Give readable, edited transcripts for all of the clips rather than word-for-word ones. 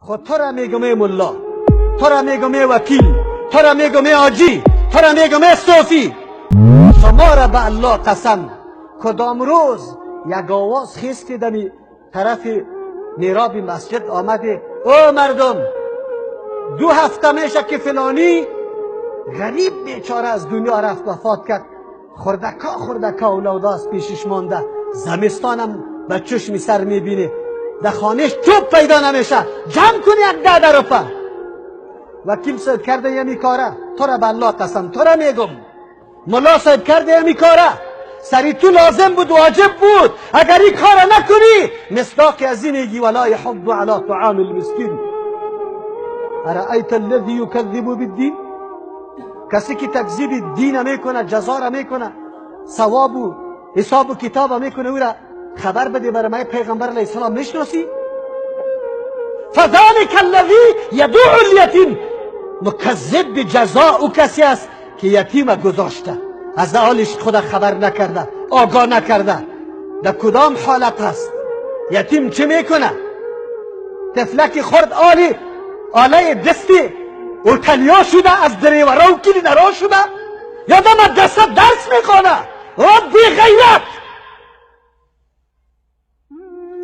خود تو را میگم ای ملا، تو را میگم ای وکیل، تو را میگم ای حاجی، تو را میگم ای صوفی. شما را به الله قسم، کدام روز یک آواز خیستی دمی طرف میراب مسجد آمده، او مردم 2 هفته میشه که فلانی غریب بیچاره از دنیا رفت، وفات کرد، خردکا خردکا اولاداست پیشش مانده، زمستانم به چشم سر میبینه، در خانهش چوب پیدا نمیشه، جمع کنی یک 10 روپه. وکیل صاحب کرده یمی کاره، تو را به الله قسم، تو را میگم ملا صاحب کرده یمی کاره، سری تو لازم بود، واجب بود، اگر این کار نکنی مصداق از این میگی ولا یحض علی طعام المسکین. ارأیت الذی یکذب بالدین، کسی که تکذیب دین میکنه، جزا را میکنه، ثواب و حساب و کتاب میکنه، او را خبر بده برای من پیغمبر علیه السلام میشناسی؟ فذلك الذی یدع الیتیم، مکذب به جزا او کسی است که یتیم گذاشته، از حالش خود خبر نکرده، آگاه نکرده، در کدام حالت هست، یتیم چه میکنه؟ طفلک خرد آلی آله دستی اوتلیا شده، از دریورا و کلینرا شده، یا در مدرسه درس میخوانه، او بی غیرت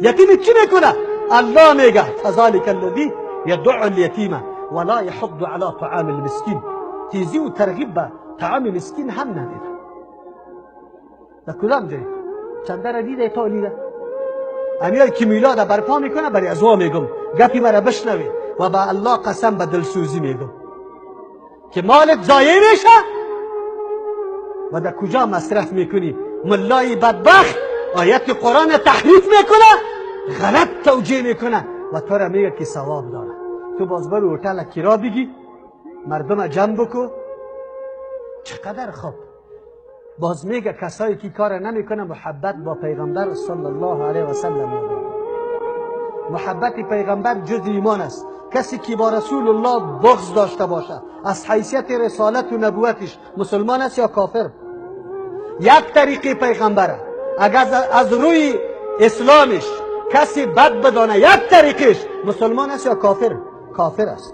یتیم چی میکنه؟ الله میگه فذلك الذی یدع الیتیم ولا یحض علی طعام المسکین. تیزی و ترغیب به طعام مسکین هم نمیده. در کدام جای چنده را دیده تا لیده امیای که میلاد برپا میکنه، برای از او میگم گپی مرا بشنوی و به الله قسم به دلسوزی میگم که مالت ضایع میشه و در کجا مصرف میکنی؟ ملای بدبخت آیت قرآن تحریف میکنه، غلط توجیه میکنه و تو را میگه که ثواب داره. تو باز برو هتل کرا بگی، مردم جمع بکو، چقدر خوب. باز میگه کسایی که کار نمیکنه محبت با پیغمبر صلی الله علیه و سلم نداره. محبت پیغمبر جز ایمان است. کسی که با رسول الله بغض داشته باشه از حیثیت رسالت و نبوتش مسلمان است یا کافر؟ یک طریقه پیغمبره، اگر از روی اسلامش کسی بد بدانه یک طریقش مسلمان است یا کافر؟ کافر است.